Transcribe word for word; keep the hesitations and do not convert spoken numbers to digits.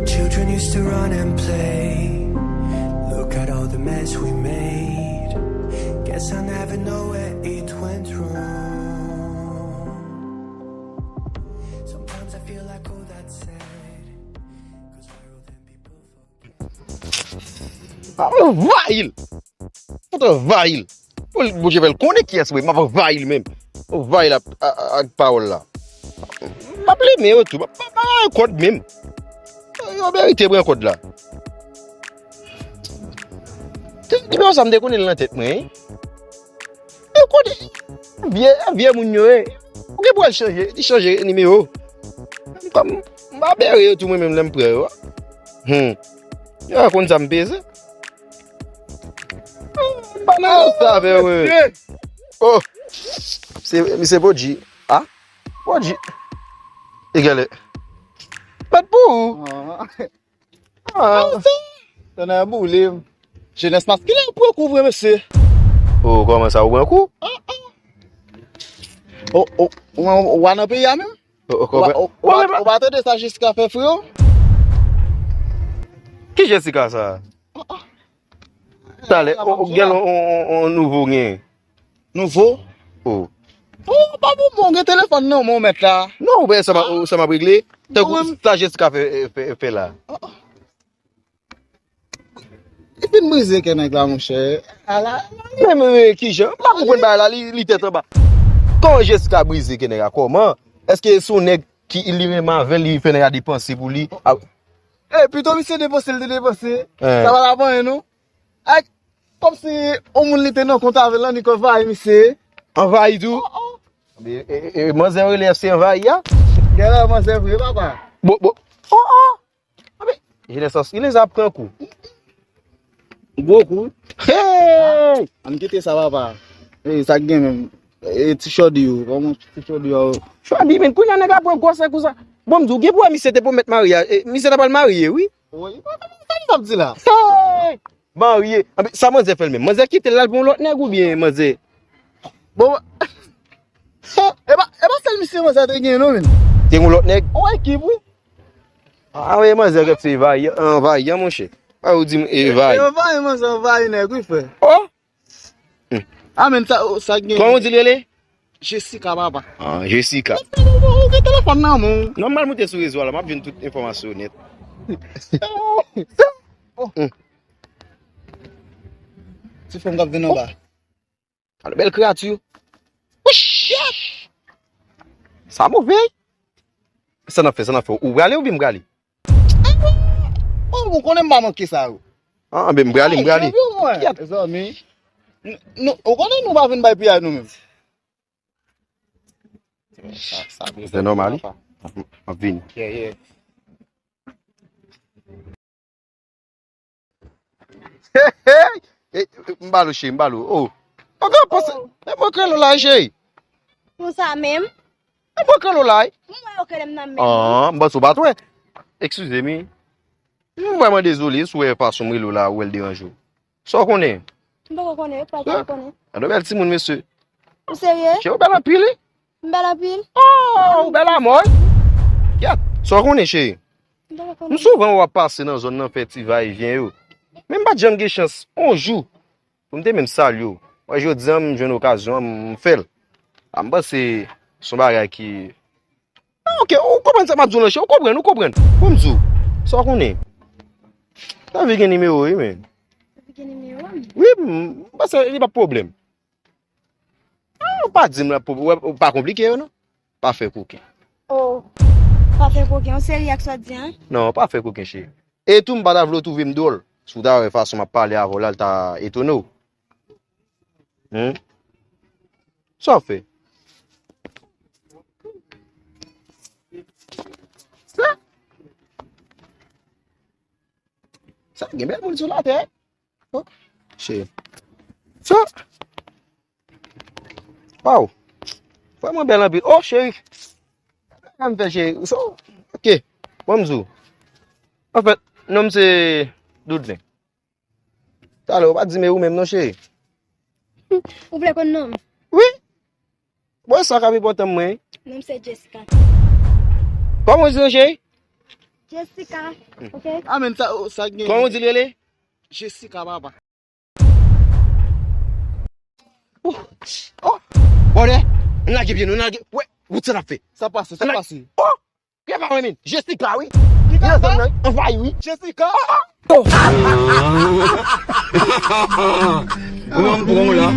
Children used to run and play. Look at all the mess we made. Guess I never know where it went wrong. Sometimes I feel like all that said goes viral, then people forget. Ah, mwen anvayi l! Mwen anvayi l! Pou l, Bondye fè l konnen kiyès mwen, m ap anvayi l menm. Anvayi l ak, ak, ak pawòl la. M ap limen yo tou. M ap, m ap, m ap kòd menm. Yo merite pran kòd la. Te, nimewo sa m te konnen l nan tèt mwen, wi. Yo konnen vye, vye moun yo ye. Ou gen pou al chanje, li chanje nimewo. Kòm m pa bere yo tou mwen menm lè m pran yo. Hmm. Yo konn sa m peze. M pa nan sa avè yo. Oh! Se, se Podji. Ah? Podji. Egale. Bat pou ou. Ah. Tonnè boule m. Jenès maskilen pran kou vre, mesye. Oh, kòman sa, ou pran kou? Oh, oh, ou, ou, ou a nan peyi a menm? Ou, ou, ou, ou, ou pa tande sa Jessica fè, freo? Ki Jessica sa? Talè, ou, ou gen yon, yon, yon, yon nouvo gen. Nouvo? Oh. Oh, pa bon, bon, gen telefòn nan men w mèt la. Non, ou wè sa m ap, sa m ap regle. Tankou sa Jessica fè, fè, fè la. Li fin brize kè nèg la, monchè. Ala. Men, men, men, kijan? M pa konprann bagay la, li, li tèt anba. Kòman Jessica brize kè nèg la? Kòman? Èske se yon nèg ki li renmen avè l, li fè nèg la depanse pou li? A. Eh, pito misye depanse, li te depanse. Sa pa t ap anyen, non. Ak, kòmsi yon moun li te nan kont avè l, annik anvayi misye. Anvayi tou? Oh, oh. E, e, e, manzè rele se anvayi a? Gen la manzè vre, papa. Bon, bon. Oh, oh. Anben, jenès maskilen sa ap pran kou. Gwo kou. Hey! Ann kite sa, papa. E, sa k gen menm? E, ti chòdi yo. Kòman ti chòdi yo? Chòdi, men kounye a nèg la pran gwosè kou sa. Bon, m di w, gen pou wè misye te pwomèt marye a. E, misye ta pral marye, wi. Wi, sa li t ap di la? Hey! Marye. Anben, sa manzè fè l menm? Manzè kite l al pou yon lòt nèg oubyen manzè? Bon, e pa, e pa sèl misye manzè te gen, non, men. Te gen yon lòt nèg? Yon ekip, wi. Ah, men manzè rèd se anvayan, anvayan, monchè. Ah, ou di m, e, anvayan. Anvayan, manzè, anvayan nèg, wi, frè. Oh! Hmm. Ah, men sa, sa gen. Kòman ou di l rele? Jessica, papa. Ah, Jessica. Ou gen telefòn nan men w. Non, m al moute sou rezo a la, m ap jwenn tout enfòmasyon nèt. Oh. Hmm. Ti fanm k ap vin anba. Alò, bèl kreyati. Wouch! Sa move. Sa n ap fè, sa n ap fè. Ou prale oubyen m prale? Bon, ou konnen m pa manke sa yo. Ah, ben, m prale, m prale. Mezanmi. N-, nou, ou konnen nou pa vin bay piyay nou menm. Sa, sa, se nòmal, wi. M ap vini. Yeah, yeah. Hey, hey! Eh, m ba l ou, cheri, m ba l ou. Oh. Ou gen panse, oh, e mwen k rele w la, cheri. Konsa menm? E mwen k rele w la, wi. Mwen wè yo k rele m nan men. Ah, m panse w pa t wè. Eskize m, wi. M vrèman dezole, si w wè fason m rele w la, ou wè l deranje w. Sa w konnen? M poko konnen, wi, pa t konnen. Gade yon bèl timoun, mesye. Ou serye? Cheri, ou bèl anpil, wi. M bèl anpil. Oh, ou bèl amò, wi. Kèt, sa w konnen, cheri? M poko konnen. M souvan wè w ap pase nan zòn nan, fè ti vayevyen yo. Men m pa t janm gen chans, yon jou, pou m te menm salye w. Wè, jodi a, m jwenn okazyon an, m fè l. A, m panse se yon bagay ki Ah, ok, ou konprann sa m ap di w lan, cheri, ou konprann, ou konprann. Bon, m di w, sa w konnen. David gen nimewo, wi, men. David gen nimewo m? Wi, m, m panse li p ap pwoblèm. Ah, ou pa di m la, ou pa konplike yo, non. Pa fè koken. Oh, pa fè koken, ou serye ak sa w di a? Non, pa fè koken, cheri. E tou, m pa ta vle w twouve m dwòl. Si w ta wè fason m ap pale avè w la, l ta etone w. Hmm? Sa w fè? Sa? Sa gen bèl moun sou latè. Oh, cheri. Sa? Aw. Vrèman bèl anpil. Oh, cheri. Sa m fè, cheri? So, ok. Bon, m di w. Anfèt, non m se Doudlen. Talè, ou pa di men ou menm non, cheri. Ou vle konn non m? Wi. Bon, sa k ap enpòtan mwen. Non m se Jessica. Kòman w di non, cheri? Jessica. Ok. Ah, men sa, sa gen. Kòman w di l rele? Jessica, papa. Oh, oh. Bòdè, n lage pye nou, n lage. Wè, wout sa n ap fè. Sa pase, sa pase. Oh, kè pa mwen menm. Jessica, wi. Ki ka sa? Anvayi, wi. Jessica. Oh, oh. Ou an pran la.